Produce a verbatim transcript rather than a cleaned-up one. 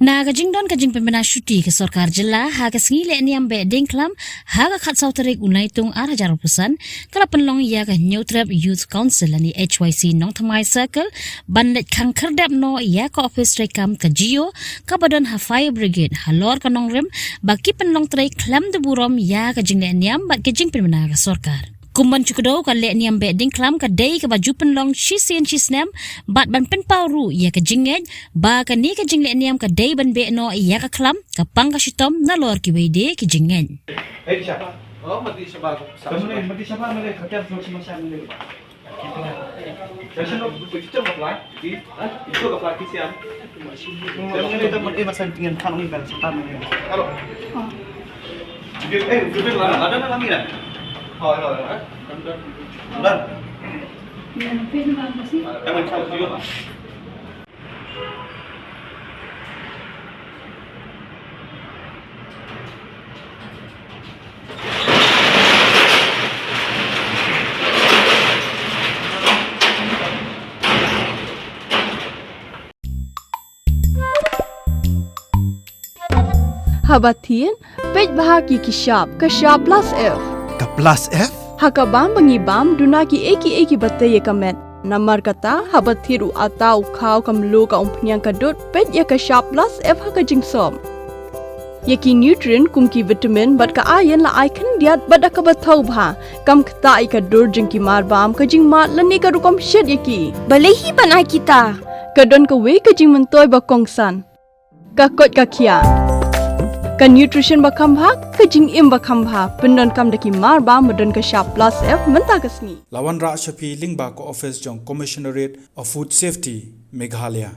Na ka jingdon ka jingpynbna shuti ka sorkar jylla ha ka sngi lehniam Behdeiñkhlam ha ka khatsaw tarik u Naitung arhajar arphew san, ka la pynlong ïa ka Hynñiewtrep Youth Council lane H Y C Nongthymmai Circle ban leit khang khyrdep noh ïa ka ophis treikam ka Jio kaba don ha Fire Brigade halor ka nongrim ba ki pynlong trei khlem da burom ïa ka jinglehniam bad ka jingpynbna ka sorkar. Kum ban shu kdew, ka lehniam Behdeiñkhlam ka dei kaba ju pynlong shisien shisnem bad ban pynpaw ruh ïa ka jingngeit ba kane ka jinglehniam ka dei ban beh noh ïa ka khlam, ka pang ka shitom nalor kiwei de ki jingngeit. Haba thied, peit bha ïa ki shap, ka shap plus F. Ka plus F? Ha ka bam ba ngi bam, duna kiei kiei kiba tei ïa ka met. Namar kata, haba thied u atta, u khaw, ka mluh, ka umphniang, ka dud, peit ïa ka shap plus F ha ka jingsop. Ïa ki nutrient kum ki vitamin bad ka iron la ai khyndiat bad da kaba thaw bha. Kam ktah ïa ka dur jong ki marbam, ka jingmad lane ka rukom shet ïa ki. Balei hi ban ai kita? Ka don kawei ka jingmyntoi ba kongsan. Ka koit ka khiah. Ka nutrition ba kham bha, ka jingim ba kham bha. Pyndonkam da ki marbam ba don ka shap plus F mynta ka sngi. La wanrah sha phi lyngba ka office jong Commissionerate of Food Safety, Meghalaya.